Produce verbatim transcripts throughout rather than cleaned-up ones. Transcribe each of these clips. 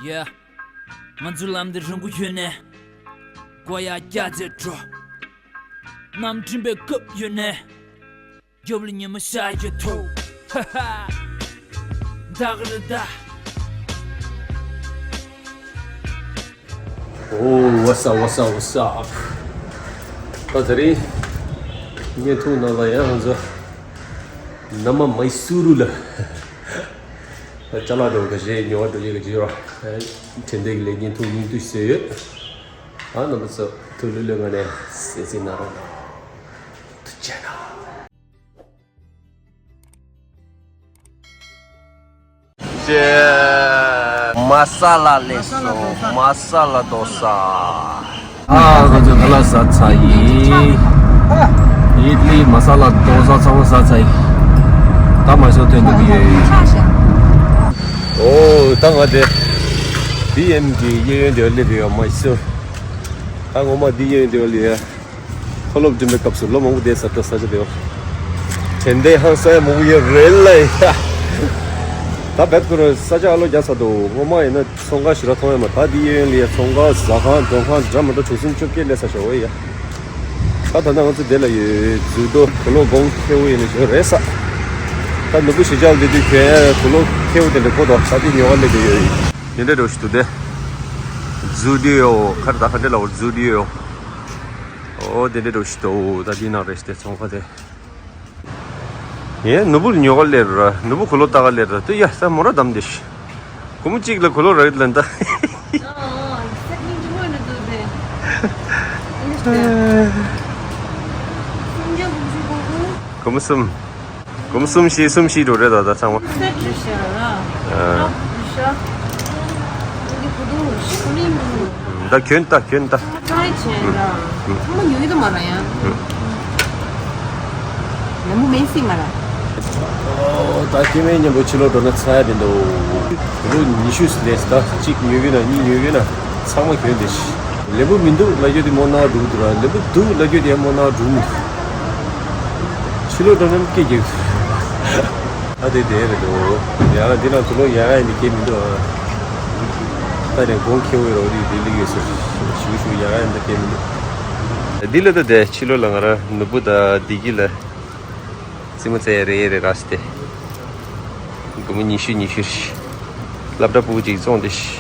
Yeah. ང་ཚོའི་ལམ་འདི་རིང་པོ་ཡོད་ནས། མགོ་ཡར་བཀྱག་བྱས་འགྲོ། གནམ་གྲིམ་པའི་སྐབས་ཡོད་ནས། རྒྱབ་ལ་ཉི་མ་ཤར་གྱི་ཐོག་ཧ་ཧ། ད་ག་རེ་ད། Oh, what's up, what's up, what's up? ད་དེ་རིང་བརྙན་ཐུང་ནང་ལ་ཡང་ང་ཚོ་ན་མ་མའི་སུ་རུ་ལ་ཅ་ལག་འགྲོ་ག་ཞེས་ཉོ་བ་འགྲོ་ཡི་ག་ཅི་ཡོད། དྲན་འདེགས་ལས་བརྙན་ཐུང་སྙིང་བསྡུས་བཟོས་ཡོད། ཨ་ནི་མི་ཚོ་ཐུགས་ལྷོད་ལྷོད་ངང་ནས་གསན་གཟིགས་གནང་རོགས་གནང་། ཐུགས་རྗེ་གནང་། ཅེ། མ་ས་ལ་ལེ་སོ། མ་ས་ལ་དོ་ས། ཨ་ང་ཚོ་ཁ་ལག་ཟ་ཚར་ཡིན། ཨིད་ལི་མ་ས་ལ་དོ་ས་ཚང་མ་ཟ་ཚར་ཡིན། ད་མ་སོ་ཐོན་འདུག་ཡོད། ཨོ་ད་ང་དེ་བི་ཨེམ་གྱི་གཡས་གཡོན་དེ་སླེབས་ཡོད་མ་སོ། ད་ངོ་མ་འདི་གཡས་གཡོན་དེ་སླེབས་ཡོད། མཐོ་སློབ་འགྲིམ་པའི་སྐབས་སུ་ལོ་མང་པོ་བསྡད་ས་འདྲ་ས་ཆ་དེ་བ། དྲན་རྟེན་ཧང་སང་མང་པོ་ཡོད་རེད་ལ་ཡ། ད་བེད་ཁོ་ར་ས་ཆ་ཨ་ལོ་རྒྱག་ས་འདུག་ངོ་མ་ཡིན་ན་ཚོང་ཁང་ཞེ་དྲག་མཐོང་ཡ་མ། ད་འདི་གཡས་གཡོན་ལ་ཡ་ཚོང་ཁང་ཟ་ཁང་མགྲོན་ཁང་འདྲ་མི་འདྲ་དྲུག་གསུམ་བཅོ་བརྒྱད་སླེབས་ས་ཞོ་ཡ། ད་ད་ལྟ་ང་ཚོ་འདི་ལ་ཡོད། ཛུ་ཏོ་གུ་ལོ་གོང་ཁེ་བོ་ཡིན་ན་ཞོ་རེད་ས། ད་ནུ་བུ་ཞེ་ཆགས་འདི་དུས་གྱོན་ཡ་གུ་ལོ་ཁེ་བོ་དེ་འདྲ་གོ་དོ། ད་འདི་ཉོ་བ་སླེབས་ཡོད། འདི་འདྲ་འགྲོ་ཞིག་འདུག་སྟེ། ཛུ་ཏོ་ཁར་ད་ཁ་འདྲ་ལ་འོ་ཛུ་ཏོ། ཨོ་དེ་འདྲ་འགྲོ་ཞིག་འདུག་ད་འདི་ནང་རེད་ཤག་སྟེ་ཚོང་ཁང་དེ། ཡེ་ནུ་བུ་ཉོ་ག་སླེབས་ར། ནུ་བུ་གུ་ལོ་ལྟ་ག་སླེབས་ར། དེ་ཡ་ས་མོ་ར་དམ་དེ་ཤི། སྒོར་མོ་གཅིག་ལ་གུ་ལོ་ར་ཡོད་ལན་ད། སྒོར་མོ་གསུམ། སྒོར་མོ་གསུམ་བཞི་གསུམ་བཞི་འགྲོ་རེད་ད་ད་ཚང་མ། སེ་ཊི་རེད་ཤག་ར། ཨ། རེད་ཤག་འདི་གུ་དུ་ཤི་ཀུ་ལིང་གུ། ད་གྱོན་ད་གྱོན་ད། ཀྲའི་བྱས་ར། ཚང་མ་ཉོ་ཡི་ད་མ་ར་ཡ། ཡ་མོ་མེ་སི་མ་ར། ཨོ་ད་སྐྱེ་དམན་མཉམ་པོ་ཕྱི་ལོགས་འགྲོ་ན་ཚ་ཡ་རེད་འདུག་ལོ་ཉི་ཤུ་ལས་ད་གཅིག་ཉོ་གི་ན་གཉིས་ཉོ་གི་ན་ཚང་མ་གྱོན་དེ་ཤི། ལེན་པོ་མི་འདུག་ལ་རྒྱུ་དེ་མོ་ནང་འགྲོ་གི་འདུག་ར། ལེན་པོ་འདུག་ལ་རྒྱུ་དེ་མོ་ནང་འགྲོ་མི་འདུག་ཕྱི་ལོགས་འགྲོ་ན་སྐད་རྒྱག་ཨ་དེ་དེ་རེད་འདུག་ཡ་འདི་ན་དུ་ལོ་ཡ་ཡ་ནི་སྐད་མི་འདུག་ཨ། ད་ནས་དགོང་ཁེ་བོའི་རོགས་རིགས་དེ་ལི་ཡོད་ཟེར། ཞུ་ཞུ་ཡ་ཡ་ནི་སྐད་མི་འདུག་འདི་ལ་ད་དེ་ཕྱི་ལོགས་ལ་ང་ར་ནུ་བུ་ད་བདེ་སྐྱིད་ལ། རྩེད་མོ་རྩེ་ཡ་རེ་རེ་ར་སྟེ། སྒོར་མོ་ཉི་ཤུ་ཉི་ཤུ་རེད། སློབ་གྲྭ་ཕྲུ་གུ་གཅིག་བཙོང་དེ་ཤི།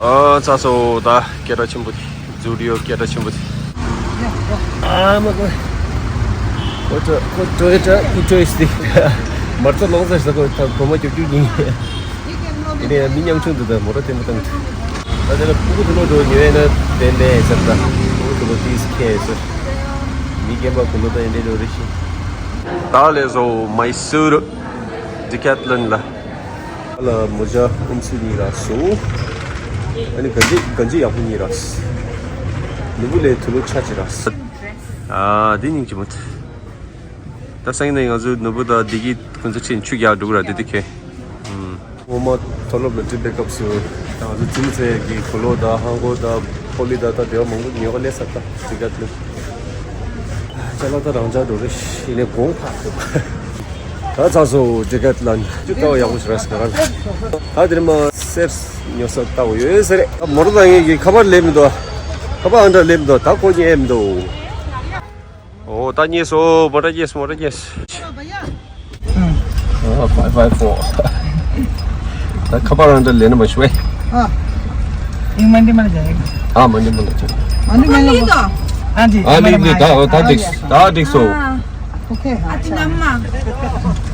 ཨ་ཚ་སོ་ད་སྐད་གྲགས་ཆེན་པོ་དེ། ཛུ་ཏོ་སྐད་གྲགས་ཆེན་པོ་དེ། ཨ་མ་གོ། ཁོ་ཏྲོ་ཁོ་ཏྲོ་ཡ་ཏྲ་ཨི་ཏྲོ་ཨིས་དེ། མར་ཚ་ལོང་ཚ་ཞིག་ས་ཁོ་ད་སྒོར་མོ་རྒྱབ་རྒྱུ་ཡིན། དེ་ནས་མི་ཉམ་ཆུང་འདུག་ད་མོ་ཊ་ཐེན་པོ་བཏང་། ད་དེ་ལ་ཕྲུ་གུ་དུ་ལོ་འགྲོ་ཉོས་ན་བདེན་བདེན་ཟེར། ད་ཕྲུ་གུ་དུ་ལོ་ཏིས་ཁེ་ཟེར། མི་རྒན་པ་ཀུན་ལོ་ད་ཡིན་འདྲེ་འགྲོ་རེ་ཤི། ད་ལས་བཟོ་མའི་སུར་ཌི་ཀེཐ་ལོན་ལ། ཨ་ལ་མོ་ཇ་ཨུམ་སུ་གཉིས་རག་སོ། ཨ་ནི་གན་ཇི་གན་ཇི་ཡག་པོ་གཉིས་རག་སོ། ནུ་བུ་ལས་དུ་ལོ་ཆ་ཅི་རག་སོ། ཨ་འདི་སྙིང་རྗེ་མོ། ད་སང་ཉིན་ང་ཚོའི་ནུ་བུ་དང་བདེ་སྐྱིད་ཁོང་ཚོ་ཁྲིད་ཆུ་རྒྱག་འགྲོ་གི་ར་དེ་དེ་ཁེ། ཨུམ། ངོ་མ་མཐོ་སློབ་ལ་འགྲིམ་པའི་སྐབས་སུ་ད་ང་ཚོ་རྩེད་མོ་རྩེ་ཡག་གི་གུ་ལོ་དང་ཧང་གོ་དང་ཕོ་ལི་དང་ད་དེ་བ་མང་པོ་ཉོ་ག་སླེབས་ས་ད་ཅི་ག་ལེ། ཅ་ལག་ད་རང་འཇགས་འགྲོ་རེ་ཡིན་ནས་གོང་འཕར་ཐུབ། ད་ཚ་སོ་ཇེ་གད་ལ་ཅུ་ཀ་བ་ཡག་པོ་ཞིག་ར་སི་ཀ་ར། ད་དེ་རིང་མ་སེར་ཉོ་ས་ལྟ་བུ་ཡོད་ས་རེད། མོ་རོ་ད་ངེད་ཀྱི་ཁ་པར་ལེབ་མི་འདུག་ཁ་པར་ཨང་གྲངས་ལེབ་མི་འདུག་ད་ཁོ་ཉེ་མི་འདུག་ཨོ་ད་རྙེད་སོང་། མོ་ཊ་རྙེད་སོང་། མོ་ཊ་རྙེད་སོང་། ཨ་ཕའི་ཕའི་ཕོར། ད་ཁ་པར་རང་འདྲ་ལེན་ན་མ་ཤོད། ཨ། ཡིན་མ་འདི་མ་ལ་ཇ་ཡིན། ཨ་མ་འདི་མ་ལ་ཇ། མ་འདི་མ་ལ་མ། ཨ་འདི་ཨ་ལི་ལི་ད་ད་འགྲིག་ད་འགྲིག་སོང་། ཨ། ཨོ་ཁེ། ཨ་ཏི་ནམ་མ།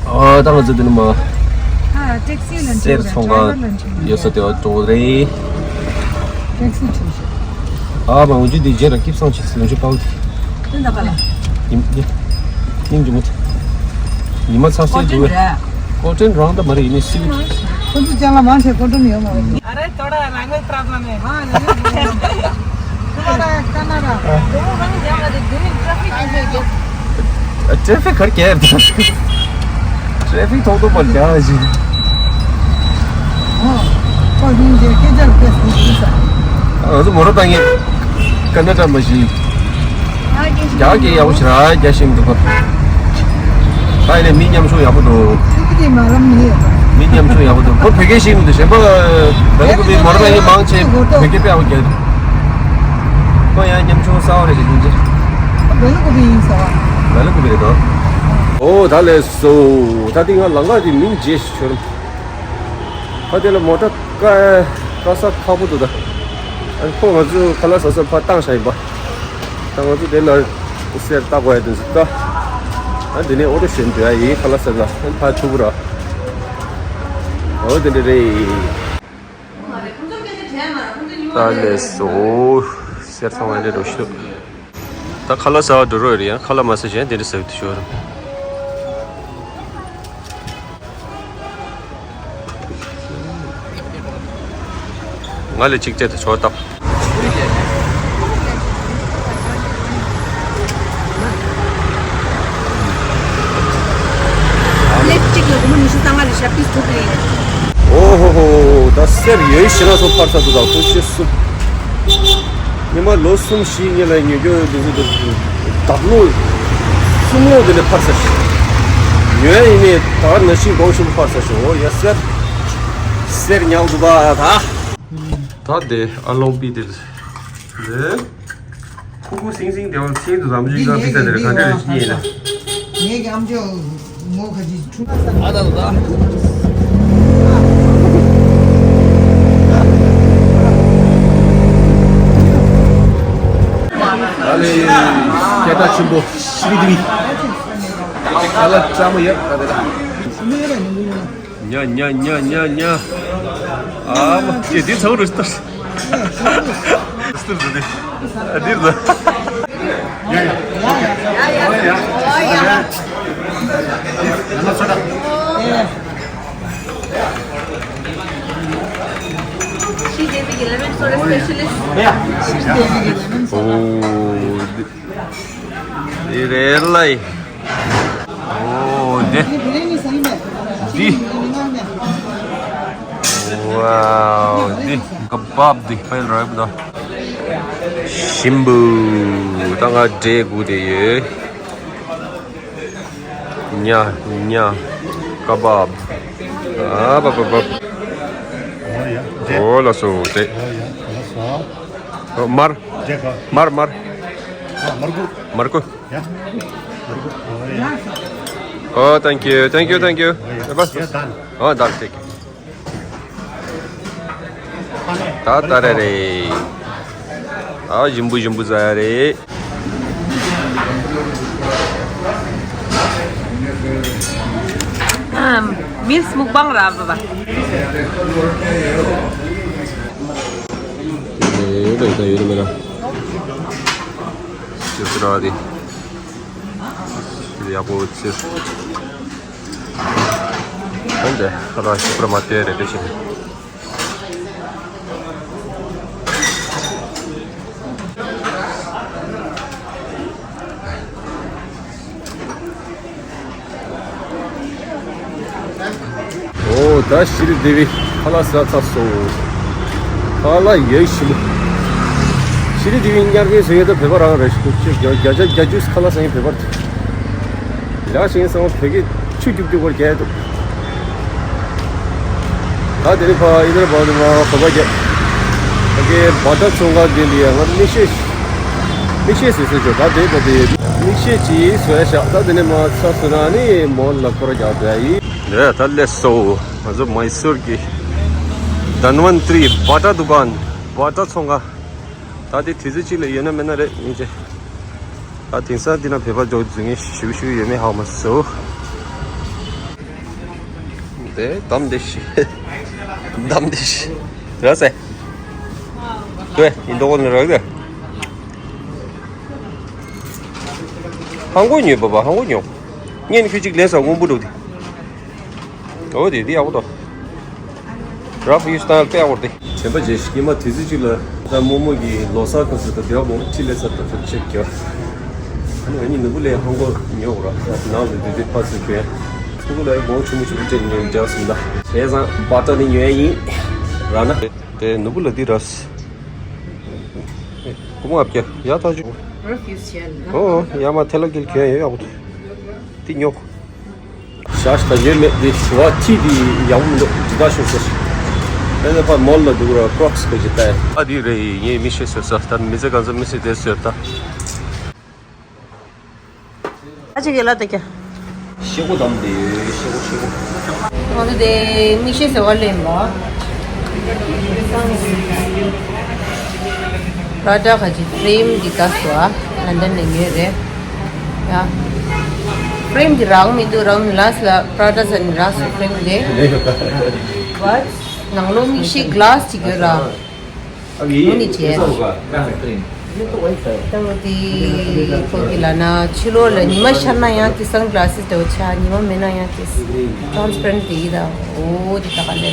ཨ་ད་ང་ཚོ་འདི་ནི་མ། ཨ་ཊེག་སི་ལ་འགྲོ་རེད། སེར་ཚོང་ཁང་ཡོད་ས་དེ་བ་འགྲོ་རེད། ཊེག་སི་ཁྲིད་ཤག་ཨ་མ་འུ་ཅུ་འདི་རྗེས་ལ་སྐྱིབས་སང་ཆེ་ཟེར་འུ་ཅུ་པའོ་དེ། དེ་འདྲ་པ་ལ། ཉིམ་ཉིམ་ཉིམ་ཉིམ་མོ་དེ། ཉི་མ་ཚ་སེ་འདུག་ཀོ་ཀྲན་རང་ད་མ་རེད་ཡིན་ནི་སི་བི་ཁོ་ཚོ་ཅང་ལ་མང་ཆེ་ཀོ་ཀྲན་ཡོད་མ་རེད། अरे थोड़ा language problem है। हाँ लैंग्वेज प्रॉब्लम है। तुम्हारा कनाडा। ཊེ་ཕིག་གར་གྱེར། ཊེ་ཕིག་ཐོག་ཐོག་པར་རྒྱག་ཞིག་ཨ་ང་ཚོ་མོ་ར་བཏང་ངེ་ཀ་ན་ཏྲ་མ་ཞིག་རྒྱག་གི་ཡག་པོ་ཞིག་ར་རྒྱག་བཞིན་འདུག་པ། ད་ཡིན་ནས་མི་མཉམ་ཞུགས་ཡག་པོ་འདུག་མི་ཉམ་ཆུང་ཡག་པོ་འདུག་ཁོ་བོད་སྐད་ཤེས་ཀྱི་མི་འདུག་གཞན་པ་བལ་ཀུ་པའི་མོ་ཊ་ཡིན་མང་ཆེ་བོད་སྐད་དཔེ་ཡག་པོ་རྒྱག་གི་འདུག་ཁོ་ཡང་ཉམ་ཆུང་གསར་པ་རེད་ཞེས་ཐུགས་རྗེ་ཆེ། བལ་ཀུ་པའི་ཡིན་ཟེར་བ། བལ་ཀུ་པའི་རེད་དོ། ཨོ་ད་ལས་སོ། ད་དེ་ང་ལམ་ཁ་དེ་མིང་བརྗེད་ཤོར། ད་དེ་ལ་མོ་ཊ་བཀག་བཀག་ས་ཁག་པོ་འདུག་ད། ཨ་ཁོ་ང་ཚོ་ཁ་ལག་ཟ་ས་ཕར་བཏང་བཞག་ཡིན་པ། ད་ང་ཚོ་དེ་ལ་གསེར་བཏགས་དགོས་ཡ་དེ་ཚོ་ད། ཨ་དེ་ནས་ཨོ་ཊོ་ཞོན་འགྲོ་ཡ་ཡིན་ཁ་ལག་ཟ་ལ་ཨ་ཕར་ཐུག་གི་ར། ཨོ་དེ་འདྲ་རེད། ད་ལས་སོ། གསེར་ཚང་མ་འདྲ་འགྲོ་ཤོག་ད་ཁ་ལག་ཟ་བ་འགྲོ་རོགས་རེད་ཡང་ཁ་ལག་མ་ཟ་བྱས་དེ་འདྲ་ཟ་བའི་དུས་ཤོར། ང་ལ་གཅིག་བྱས་ཏེ་ཆོག་ད། ལེབ་གཅིག་ལ་སྒོར་མོ་ཉི་ཤུ་རྩ་ལྔ་རེད་ཤག་པིས་དྲུག་རེད། ཨོ་ཧོ་ཧོ། ད་གསེར་ཡོད་ཤི་ན་སོ་ཕར་ཚ་དུ་ད་ཁུ་ཤི་སུ། ཉི་མ་ལོ་གསུམ་བཞི་གཉིས་ལ་ཉོ་རྒྱུ་འདི་ཚོ་འདི་ལོ་གསུམ་ལོ་འདི་ནས་ཕར་ཚ་ཤི། ཉོ་ཡ་ཡིན་ནས་ད་ནང་བཞིན་གོང་ཆེན་པོ་ཕར་ཚ་ཤི། ཨོ་ཡ་གསེར། གསེར་ཉག་འདུག་པ་ད། ད་དེ་ཨ་ལོང་པི་དེ་རེད། ཁུ་ཁུ་སིང་སིང་དེ་བ་ཚིག་ཏུ་དམ་ཆུ་ཡིན་པ་ཕི་ས་དེ་རེད་ག་འདྲ་རེད་ཅི་ཡིན་ན། ངའི་གི་ཨམ་ཅོག་ངོ་ཁ་ཅིག་འཁྲུངས་ས་ཨ་ད་ད། ཨ་ལེ་སྐད་གྲགས་ཆེན་པོ་ཤི་རི་དི་བི། ཨ་ལ་ལྕགས་མོ་ཡོད་ད་དེ་ད། ཉ་ཉ་ཉ་ཉ་ཉ། ཨ་མ་ཁྱེད་འདི་ཚང་རུ་ལྟར། ལྟར་རུ་འདི། ཨ་འདིར་ལ། ཡ་ཡ། ཡ་ཡ། ཡ་ཡ། ཡ་ཡ། She David eleven soda specialist. ཨོ། འདི་རེད་ལ། ཨོ་འདི། འདི། ཝའོ་འདི། ཀ་བབ་འདི་ཕལ་རོལ་པ་དང་། ཞིམ་པོ། ད་ང་འབྲས་དགུ་དེ་ཡོད། ཉ་ཉ། ཀ་བབ། ཨ་བབ་བབ་བབ། ཨོ་ལ་སོ་དེ། ཨོ་མར། མར་མར། མར་ཀུ། མར་ཀུ། Oh, thank you, thank you, thank you. Oh, done. Take it. ད་ད་རེ་རེ། ཨ་ཞིམ་པོ་ཞིམ་པོ་ཟ་ཡ་རེད། Meals mukbang ར་བ་བ། ཨེ་ད་ཡོད་མེད་ན། ཅི་ཟེར་བ་དེ། ཡག་པོ་ཚིར། འོན་ཏེ་ཁ་ལག་ཞིབ་པར་མ་ལྟོས་རེ་ལྟོས་བྱེད། ཨོ་ད་ཤི་རི་དེ་བི་ཁ་ལག་ཟ་ཚར་སོང་། ཁ་ལག་ཡོད་ཞིམ། ཤི་རི་དེ་བི་ཉར་མཁན་བཟོ་ཡས་ད་བོད་པ་རང་རེད་ཤག་བརྒྱ་ཆ་བརྒྱ་ཅུ་ཁ་ལག་ཟ་མཁན་བོད་པ་རེད། ལགས་ཤིང་སོང་བོད་སྐད་ཆུ་རྒྱུག་རྒྱུག་པར་རྒྱག་འདུག་ད་དེ་རིང་ཕ་ཨི་དར་བ་ནི་མ་གོ་པ་རྒྱག་ད་གའི་བ་ད་ཚོང་ཁང་འདི་འདི་ཡང་ང་མིག་ཤེས་མིག་ཤེས་ཟེར་ཟེར་ཆོག་ད་དེ་ད་དེ་མིག་ཤེས་ཀྱིས་བཟོས་བཞག་ད་དེ་ནས་མ་ཚ་སུ་ར་ནི་མོ་ལ་སྐོར་རྒྱག་འདོད་ཡིན། རེད་ད་ལས་སོ། ང་ཚོ་མའི་སུར་གྱི་དྷན་ཝན་ཏྲི་བ་ད་དུ་ཀན་བ་ད་ཚོང་ཁང་། ད་དེ་དུས་ཚོད་གཅིག་ལ་ཡོད་ན་མེད་ན་རེད་སྙིང་རྗེ། ད་དེང་སང་འདི་ན་བོད་པ་འཇོག་རྫུན་ངེས་ཞུ་ཞུ་ཡོད་མེད་ཧ་མ་སོ། དེ་དམ་དེ་ཤི། དམ་དེ་ཤི། ར་སེ། དེ་ཡིན་དོག་ནི་རག་དེ། ཧང་གོ་ཉོས་པ་པ་ཧང་གོ་ཉོ། ངས་ནི་ཁྱོད་གཅིག་ལེན་ས་སྔོན་པོ་འགྲོ་དེ། ཨོ་དེ་དེ་ཡག་པོ་འདུག་རབ་ཡུལ་སྟངས་དཔེ་ཡག་པོ་རེད། དྲན་པ་བརྗེད་ཤག་ཉི་མ་དུས་ཚོད་གཅིག་ལ་ད་རྨོ་མོ་གི་ལོ་གསར་ག་ཚོད་ད་དེ་བ་མོ་ཁྲིད་ལས་ཚར་ད་ཚོད་ཆེབ་རྒྱ། ཨ་ནི་ང་གཉིས་ནུ་བུ་ལས་ཧང་གོ་ཉོ་ར་ནང་ལ་དུས་དུས་ཕར་ཚུར་གྱོན། ཕྲུ་གུ་ལ་སྒོང་ཆུང་མོ་ཆུང་མོ་སྤྲད་ཉོ་འདྲ་སོང་ད། བྱས་ཙང་བ་ཏྲ་ནི་ཉོ་ཡ་ཡིན། ར་ན། དེ་ནུ་བུ་ལ་འདི་ར། ཀུ་མ་ཨབ་ཀྱ་ཡ་ཐ་ཇུ། རབ་ཡུལ་ཞན་ན། ཨོ་ཡ་མ་ཐེ་ལ་གིལ་གྱོན་ཡོད་ཡག་པོ་འདུག་འདི་ཉོ། ཞག་ད་ཡོད་མེད་དེ་ཞུ་བ་ཐི་དེ་ཡག་པོ་མི་འདུག་ཇི་ལྟར་ཤོག་ཟེར། ཨེ་ད་ཕར་མོལ་ལ་འདུག་ར་ཀྲོག་སི་གི་ཇི་ལྟར། ཨ་དེ་རེད། ངས་མི་ཤེས་ཟེར་ས་ད་མི་ཚེ་གང་ཚ་མི་ཤེས་དེ་ཟེར་ད། ཨ་ཅིག་གི་ལ་ད་ཀྱ། ཤེ་གོ་དམ་དེ་ཤེ་གོ་ཤེ་གོ། ང་ཚོ་དེ་མིག་ཤེལ་ཟེར་བ་ལེན་པ། ར་ཏྲ་ཁ་ཅིག་ཕྲེམ་འདི་ལྟ་སོ་ཨ། ལན་ཌན་ནས་ཉོས་རེད། ཡ། ཕྲེམ་འདི་རག་མི་འདུག་རག་མི་ལ་སི་ལ་པྲ་ཏྲ་ཟེར་ནི་རག་སོ་ཕྲེམ་དེ། བ། ནང་ལོགས་མིག་ཤེལ་གི་ལ་སི་ཅིག་ཡོད་ར། ཨ་ཡིན། མུ་ནི་བྱས། ད་ལོ་དེ་ཁོ་གི་ལ་ན་ཕྱི་ལོགས་ལ་ཉི་མ་ཤར་ན་ཡང་དེ་སན་གི་ལ་སི་འདྲ་བོ་ཆགས། ཉི་མ་མེད་ན་ཡང་དེ་ཊྲན་སི་པེ་རེན་ཊི་དེ་ཡིན་ད། འོ་དེ་ད་ག་ལེ་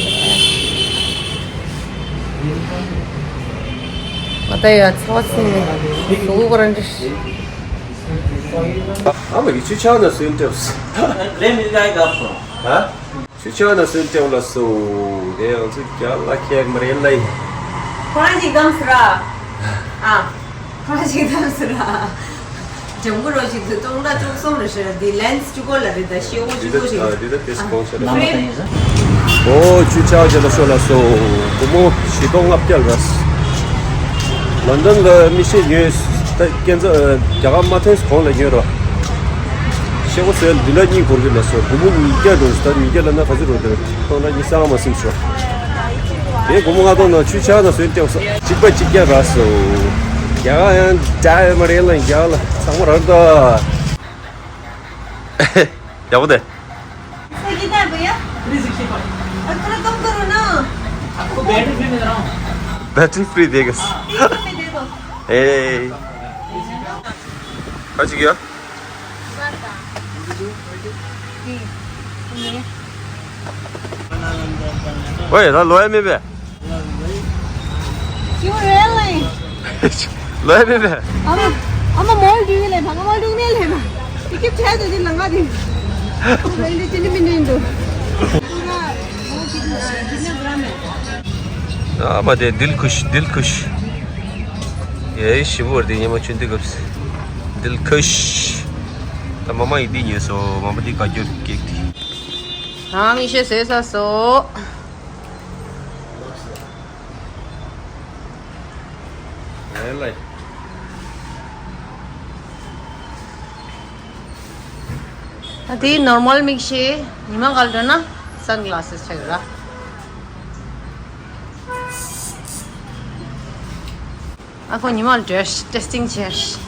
ང་ད་ཡ་ཚོ་སི་ནི་ལུ་གུ་རན་ཏི། ཨ་མ་གི་ཆུ་ཆག་ན་སུན་ཏེབས། རེ་མི་འགའ་ག་ཧ། ཆུ་ཆག་ན་སུན་ཏེབ་ལ་སོ། དེ་ཡང་ཚུ་རྒྱ་ལ་ཁྱེག་མ་རེད་ལེ། ཁོ་རང་ཞིག་བདམས་སུ་ར། ཨ། ཁོ་རང་ཞིག་བདམས་སུ་ར། ཇམ་གུ་རོ་ཞིག་ཏུ་སྟོང་ཕྲག་བཅུ་གསུམ་རེ་ཞེ་ར་འདི་ལན་སི་བཅུ་གོ་ལ་རེད་ད་ཤེའུ་བཅུ་གོ་ཞིག་འདི་ད་ཏེས་གོང་ཤ་ར། ཨོ་ཆུ་ཆག་ཇ་ལ་སོ་ལ་སོ། སྒོར་མོ་བཞི་སྟོང་ལྔ་བརྒྱ་ར། ལོན་ཌོན་ལ་མི་ཤེས་ཉོས། ད་ཁྱེད་ཚོ་རྒྱ་གར་མ་ཐོན་གོང་ལ་ཉོས་རོགས། ཤེལ་སྒོ་བཟོས་འདི་ལ་གཉིས་འཁོར་གྱི་ལ་སོ། སྒོར་མོ་ཉིས་བརྒྱ་འགྲོ་ད་ཉིས་བརྒྱ་ལ་ན་ག་ཚོད་རོ་དེར་སྟོང་ཕྲག་གཉིས་སྟོང་ལྔ་མ་ཟིན་ཤོག་དེ་སྒོར་མོ་ལྔ་སྟོང་ན་ཆུ་ཆག་ན་སོན་ཏེ་བ་ས་གཅིག་པ་གཅིག་བརྒྱ་ར་སོ། རྒྱ་གར་ཡང་འདྲ་ཡོད་མ་རེད་ལ་རྒྱ་གར་ལ་ཚང་མ་ར་ད། ཡག་པོ་དེ། सर कितना है भैया? Three sixty five. और थोड़ा कम करो ना। आपको बैटरी फ्री में दे रहा हूँ। बैटरी फ्री देगा। तीस रुपये दे दो। ए। कहाँ चुकी है? ओए, ला लोया में बे। क्यों रे लाई? लोया में बे। अब अब मॉल ड्यू ले भागा मॉल ड्यू नहीं ले ना। टिकट छह दे दिन लंगा दिन। रेलवे चली में नहीं दो। पूरा वो कितना कितना ग्राम है? ཨ་མ་དེ་दिलखुश दिलखुश། ཡེ་ཞི་བོར་དེ་ཉི་མ་ཆུན་དེ་གབ། दिलखुश། ད་མ་མ་ཡི་དེ་ཉོས་སོ། མ་མ་དེ་ག་རྒྱུར་ཀེག་དེ། ང་མིག་ཤེལ་ཟས་ས་སོ། ལེ་ལེ། ད་དེ་ནོར་མལ་མིག་ཤེལ། ཉི་མ་ག་ལ་འགྲོ་ན་སན་གི་ལ་སི་ཆགས་ཡོད་ར། ཨ་ཁོ་ཉི་མ་འདྲེས་ཊེས་ཊིང་བྱས།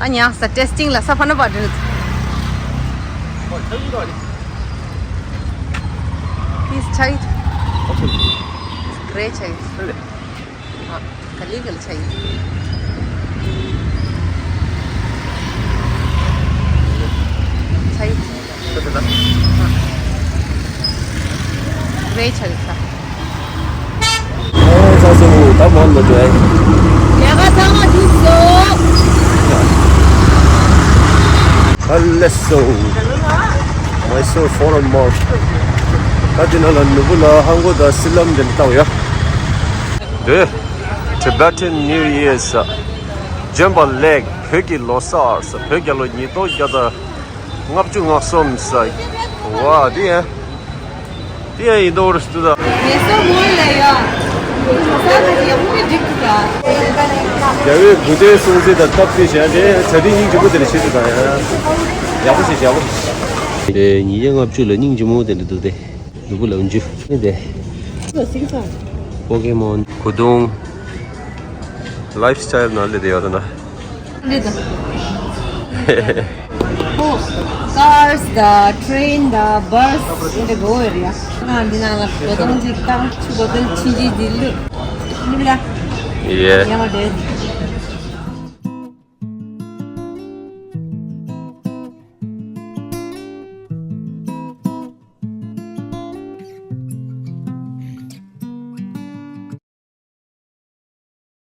ཨ་ཉག་ས་ཊེས་ཊིང་ལ་ས་ཕ་ན་པ་འདྲེས། He's tight. He's gray tight. ཨ་ག་ལི་གལ་ཆ་ཡི། ཆ་ཡི། རེ་ཆ་ཡི་ས། ཨོ་ས་སུ་ད་མོན་ལ་འགྲོ་ཡ། ལས་ཀ་ཚང་མ་འགྲུབ་སོང་། ཨ་ལེ་སོ། Mysore Forum Mall། ད་དེ་ནང་ལ་ནོར་བུ་ལ་ཧང་གོ་དང་སི་ལམ་དེ་འདྲ་བཏང་ཡོད། འདི། Tibetan New Year ཟེར། ལྗོན་པ་ལེགས། བོད་ཀྱི་ལོ་གསར་ཟེར། བོད་རྒྱལ་ལོ་ཉིས་སྟོང་བརྒྱ་དང་ལྔ་བཅུ་ང་གསུམ་ཟེར། ཝ་འདི་ཡང་། འདི་ཡང་ཡིན་མདོག་རེད་འདུག་ད། ངལ་གསོ་མོལ་ལ་ཡ། ས་ཁ་ཡག་པོ་འགྲིག་འདུག་ད། རྒྱལ་བའི་གུས་འདུད་སྲུང་བརྩི་དང་སྟབས་བདེ་བྱས་ཏེ་གྲ་སྒྲིག་སྙིང་རྗེ་པོ་དེ་འདྲ་བྱེད་འདུག་ད་ཡ། ཡག་པོ་བྱེད་ཡག་པོ་བྱེད། དེ་ཉིས་བརྒྱ་ལྔ་བཅུ་ལ་སྙིང་རྗེ་མོ་དེ་འདྲ་འདུག་སྟེ། ནོར་བུ་ལ་འཇུ། ཨེ་དེ། པོ་ཀེ་མོན། གོས་ཐུང་། ལའིཕ་སི་ཊའིལ་ནང་སླེབས་བསྡད་ཡོད་ད་ན། འདི་དང་། ཨོ། ཀར་སི་དང་ཊེ་རེན་དང་བྷ་སི་དེ་འདྲ་དགོས་ཡོད་རེད་ཡ། ང་འདི་ནང་ལ་གོས་ཐུང་ཅིག་བཏང་། ཆུ་གོས་ཐུང་ཆུང་ཅིག་འདི་བླུགས། ནི་བླ། ཡེ། ཡ་མ་དེ།